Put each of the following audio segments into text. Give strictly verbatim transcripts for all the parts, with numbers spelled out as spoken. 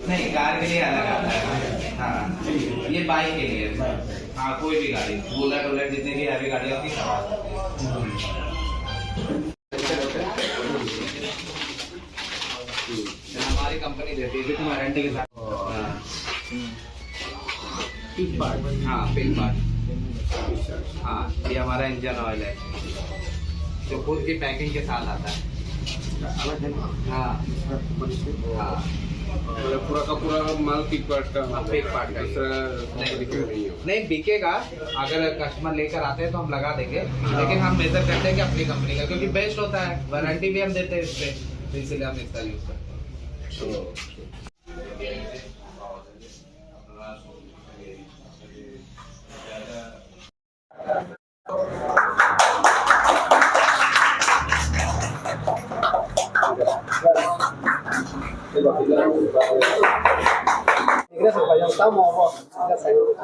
नहीं, कार के लिए अलग आता है। हाँ, ये बाइक के लिए। हाँ, कोई भी गाड़ी, बुलेट वुलेट, जितनी भी हैवी गाड़ी होती है, सब आता है। हमारी कंपनी देती है, विद वारंटी के साथ। हाँ। Pick part. हाँ, पिक पार्ट। हाँ, ये हमारा इंजन ऑयल है, जो खुद की पैकिंग के साथ आता है। अलग है ना? हाँ। इसका कंपनी से? हाँ। मतलब पूरा का पूरा माल पिक पार्ट का? हाँ, पिक पार्ट का ही। दूसरा कंपनी का नहीं है। नहीं, बिकेगा। अगर कस्टमर लेकर आते हैं तो हम लगा देंगे, लेकिन हम मेजर करते हैं कि अपनी कंपनी का, क्योंकि बेस्ट होता है, वारंटी भी हम देते हैं इस पे, तो इसीलिए हम इसका यूज करते हैं।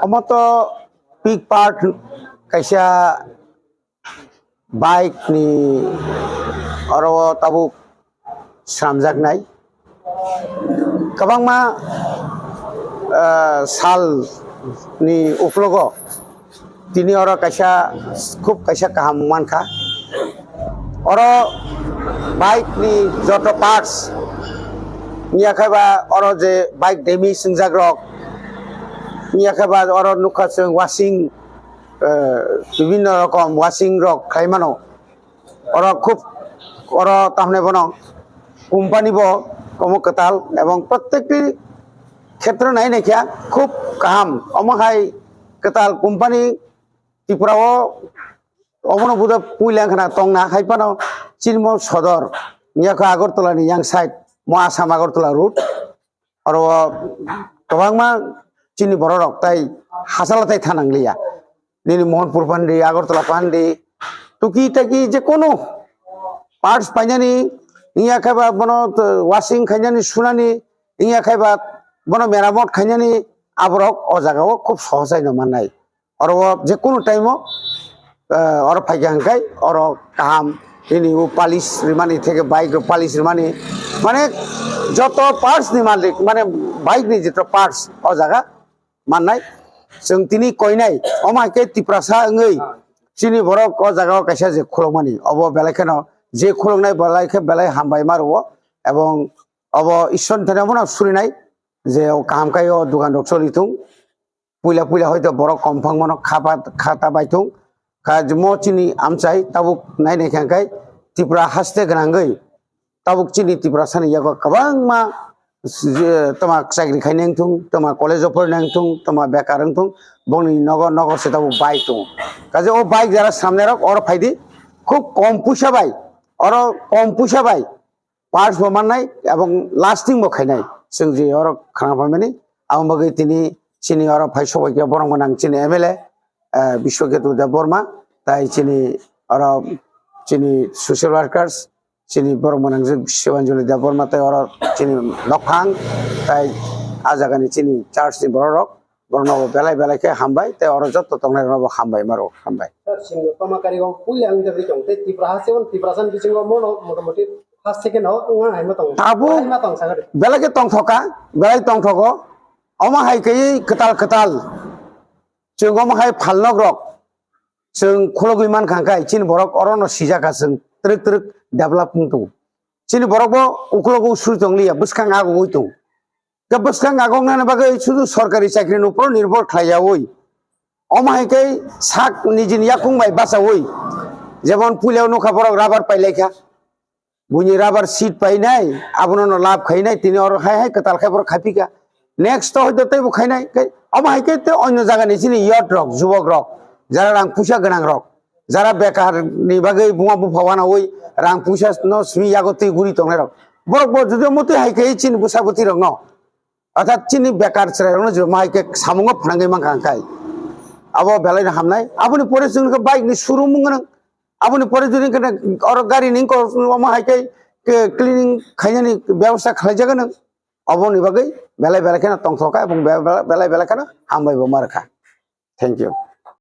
Omo to pik part kaisa bike ni oro tabuk swnamjaknai. Kwbangma, ah, sal ni uklogo tini oro kaisa, khub kaisa kaham mankha. Oro bike ni joto parts, wngya khe ba oro je bike damage wngjak rok, wngya khe ba oro nukha chwng washing, eh, bibinno rokom washing rok khlai mano. Oro khub, oro tamni bono company bo omo kwtal ebong prottekti khetro nai naikha khub kaham. Omo hai kwtal company Tripura o obono buda puila wngkhana tongna hai phano chini mo sodor wngya kha Agartala ni yang side mo Assam Agartala road. Oro o kwbangma chini bororok tai hachal tai thanangliya. Nini Mohanpur phan di, Agartala phan di, tuki taki je kono parts painani, wngya khe ba bono, uh, washing khainani, sunani, wngya khe ba bono meramot khainani, aborok o jaga o khub sohosai no mannai. Oro o je kono time o, eh, oro phaikha hwnkhe oro kaham nini o polish rimani theke bike rok polish rimani, mane joto parts ni malik, mane bike ni joto parts o jaga mannai. Chwng tini koinai omo hai khe Tiprasa wngwi chini borok o jaga o kaisa je khulokmani obo belai kheno je khuloknai belai khe belai hambai ma rwo ebong obo Ishwar ni thani obono surinai je o kaham khai o dogan rok choli thung. Puila puila hoito borok kom phangmano khapa khata baithung. Kha mo chini amchai tabuk nai nai kha khe Tripura haste gwnangwi tabuk chini Tiprasani yago kwbangma je toma chakri khai nang thung, toma college o pori nang thung, toma bekar wng thung, bongni nogo nogo se tabuk bike tongo. Kaje o bike jara samne rok oro phaidi khub kom puisa bai, oro kom puisa bai parts bo mannai ebong lasting bo khainai. Chwng je oro khna phaimani, aboni bagwi tini chini oro phai sobai khe borok gwnang chini M L A, eh, Biswaketu Debbarma, tai chini oro chini social workers, chini borok gwnang je Shibanjali Debbarma, tai oro chini nokphang, tai a jagani chini church ni borok rok, borokno bo belai belai khe hambai, tei oro joto tongnai rokno bo hambai ma rwo, hambai. Sir, chwngno toma karigo puila wngwi tong tei Tripura haste on, Tripura san bisingo mono motamoti first second o wngna hai ma tongo. Tabuk belai ma tong sakha de. Belai khe tongthoka, belai tongthogo. Omo hai khe kwtal kwtal. Chwng omo hai phalnok rok chwng khulogwi mankha khe chini borok orono sijak kha chwng twrwk twrwk develop wng tongo. Chini borok bo uklogo suri tongliya, bwskang agogwi tongo. Khe bwskang agoknani bagwi sudu sorkari chakri ni upor nirbhor khlaiyaui, omo hai khe sak nijini yakung bai bachaui, jemon puila o nukha borok rubber pailaikha, buini rubber sheet painai, abono no lab khainai, tini oro hai hai kwtal khai borok khaipikha. Next to hoito teibo khainai, kai omo hai khe te onyo jaga ni chini youth rok, jubok rok, jara rang puisa gwnang rok, jara bekar ni bagwi buma bupha wanawi rang puisa no simi yago twi guri tongnai rok, borok bo jodi omo twi hai khe chini bwsa bwtwi rok no, orthat chini bekar chwrai rok no jodi omo hai khe samungo phnangwi mankha, kai abo belai no hamnai. Aboni pore chwng khe bike ni showroom wngkha nang, aboni pore jodi khe oro gari ni wngkha omo hai khe cleaning khainani byabosta khlai jaga nang. Oboni bagwi belai belai kheno tongthok kha, ebong be-, be-, belai belai kheno hambai bo ma rwkha. Thank you.